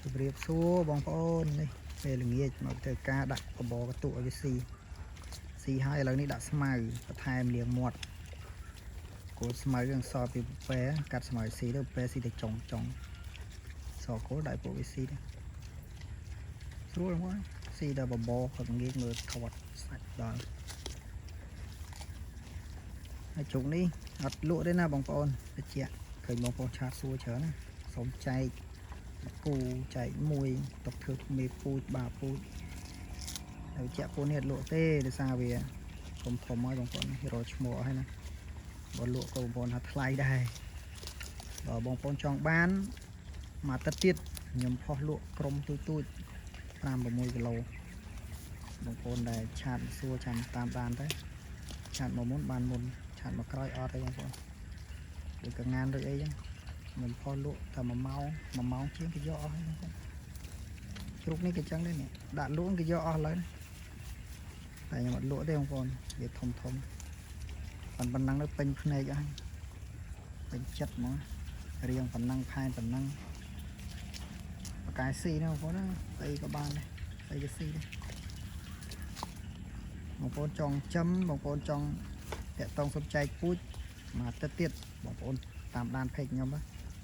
ជម្រាបសួរបងប្អូននេះពេលល្ងាចមកធ្វើការដាក់បបរកន្ទក់ឲ្យវាស៊ីស៊ីហើយឥឡូវនេះដាក់ស្មៅបន្ថែមលាងមាត់គោលស្មៅនឹងសល់ពីពែកាត់ស្មៅស៊ីទៅពែស៊ីទៅចុងចុងសល់គោលដាក់ពួកវាស៊ីទៅស្រួលហ្មងស៊ីដល់បបរខឹងងាកមើលថតសាច់ដល់ហើយជុកនេះអត់លក់ទេណាបងប្អូនតិចឃើញបងប្អូន chat សួរច្រើនណាសូមចែក គូចែកមួយទុកធ្វើមេពូជបាពូជហើយជាក់ពូនេះអត់លក់ទេដោយសារវាធំធំហើយបងប្អូនរកឈ្មោះអស់ហើយណាបើលក់ក៏បងប្អូនថាថ្លៃដែរបើបងប្អូនចង់បានមួយអាទិត្យទៀតខ្ញុំផុសលក់ក្រុមទូចទូច5 6គីឡូបងប្អូនដែល chat សួរចាំតាមដានទៅ chat មកមុនបានមុន chat មកក្រោយអត់ទេបងប្អូនដូចកងានដូចអីចឹងខ្ញុំផុសលក់តែ1ម៉ោង1ម៉ោងជាងគេយកអស់ហើយបងប្អូន ជ្រូកនេះក៏ចឹងដែរនេះដាក់លក់គេយកអស់ឡើយណាតែខ្ញុំអត់លក់ទេបងប្អូនវាធំធំប៉ុណ្ណឹងទៅពេញភ្នែកអស់ហើយពេញចិត្តហ្មងរៀងប៉ុណ្ណឹងផែនប៉ុណ្ណឹងបកែស៊ីណាបងប្អូនណាស្អីក៏បានដែរស្អីក៏ស៊ីដែរបងប្អូនចង់ចំបងប្អូនចង់តាក់តងសុំចែកពូជមួយអាទិត្យទៀតបងប្អូនតាមដាន page ខ្ញុំណា។